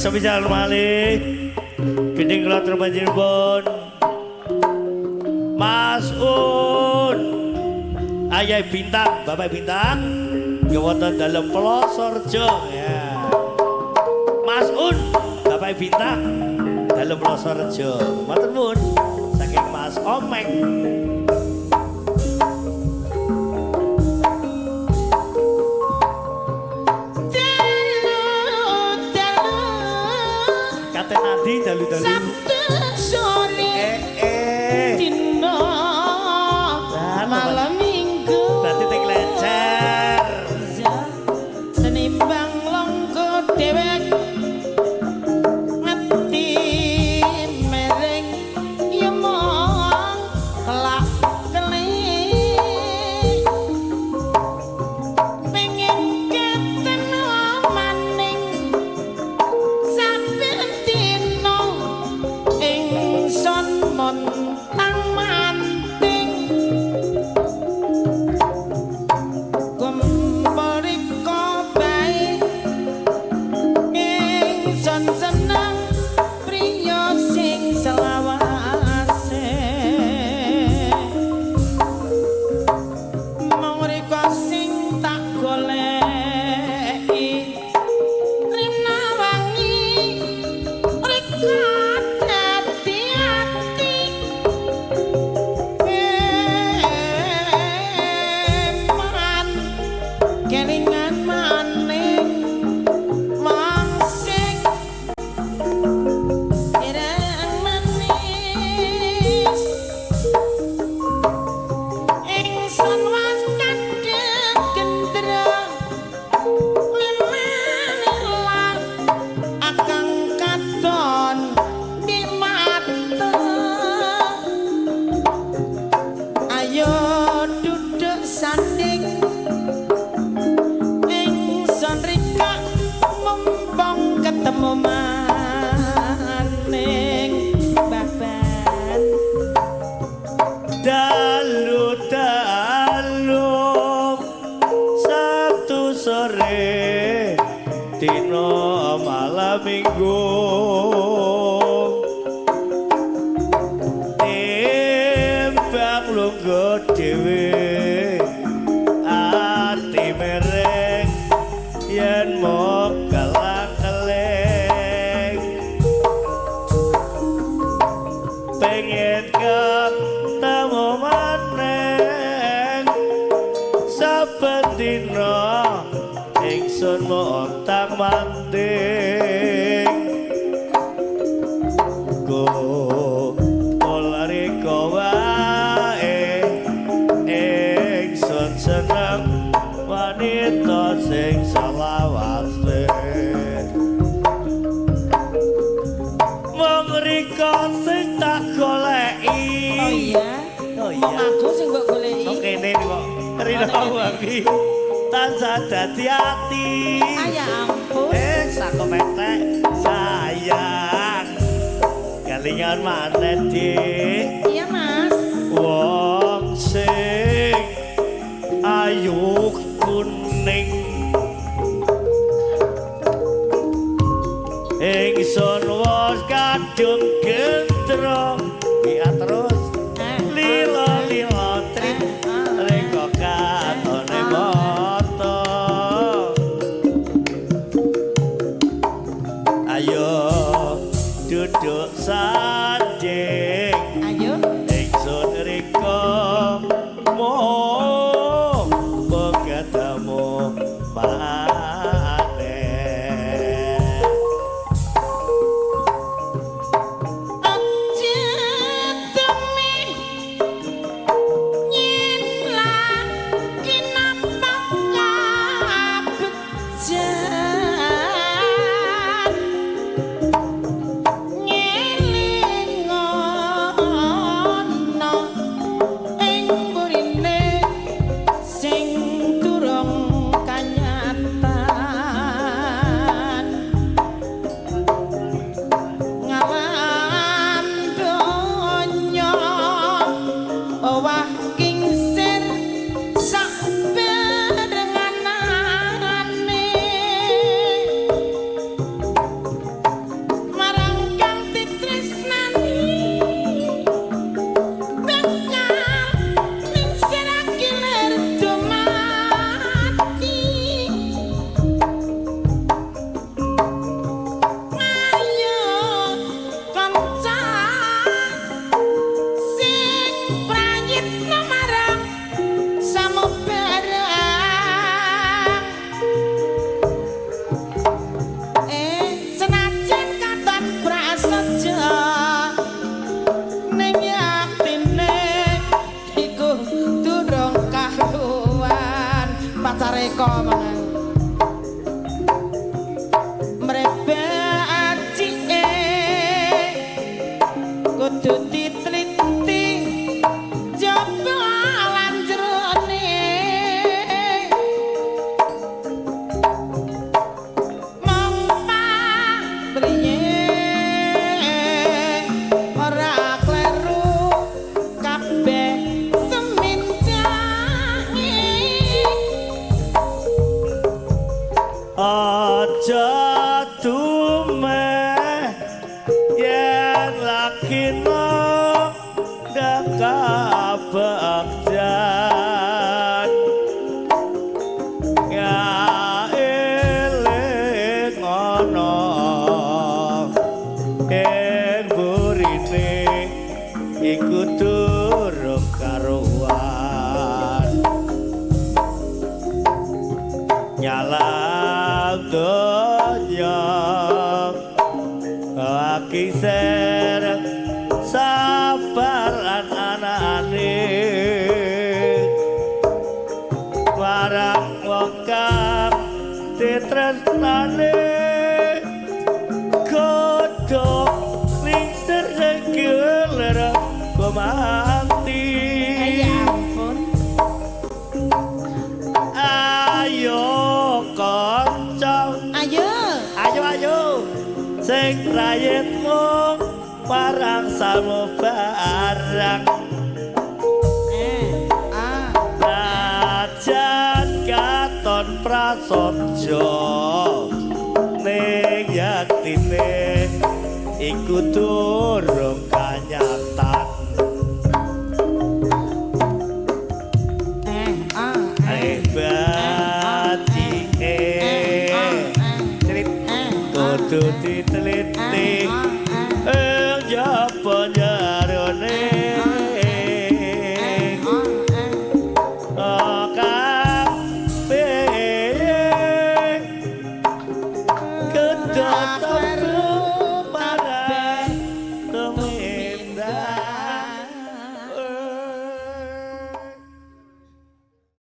Sepisan malih gending kula terpanjenengan Mas Un, Ayah Bintang, Bapak Bintang, wonten dalem Plosorejo ya. Mas Un, Bapak Bintang, dalem Plosorejo. Matur nuwun saking Mas Omeng. Dalu dalu. Katen adi dalu-dalu. Sabtu sore. Dina malam Minggu. Berarti ting lencer. Tenimbang longgo dewek ngati mereng ya mong kelak kelik pengen ketemu maning saben dina ingsun montang manting kumpul rika bae ingsun seneng priya sing selawase mung rika sing tak goleki rina wangi rika dadi ati eman kelingan maning wong sing ireng manis ingsun was kadheng gendra liman akang katon di mata. Ayo duduk sanding ingsun rika mumpung ketemu maning baban. Dalu dalu Sabtu sore dino malam Minggu timbang lungguh dhewe ati mereng yen mung kelang-keling pengen ketemu maneng saben dina ingsun montang manting go rika wae ingsun seneng wanita sing selawase mung rika sing tak goleki. Oh iya. Oh Mong iya. aku sing mbok goleki. Kok kene iki kok Rina wangi tansah dadi ati. Ah, ya ampun. Sakometek sayang. Kelingan maneh, Dik. Iya, Mas. Wong sing ayu kuning ingsun wis kadung gendro ya terus lila lila trit reka katone mata. Ayo duduk sanding Ayo. Ingsun rika mung ketemu maneh. Aja demi yen lagi nampak kabegjan ngelingo Kudu diteliti jaba lan jerone. Mung pamriye ora kleru kabeh semincange. Aja dumeh yen lagi kabegjan, ya eling ana ing burine iku durung karuan, nyalang donya lagi ser sabar lan anane marang wong kang ditresnane, godhong lingsir geler gumanti. Ya ampun. Ayo kanca, Ayo. Ayo ayo sing rayit mung marang samubarang, Eh, ah. najan katon prasaja ning yaktine iku durung kanyatan. Eh, ah, eh. Batike cerit kudu diteliti ing jaba jerone, kabeh kedot.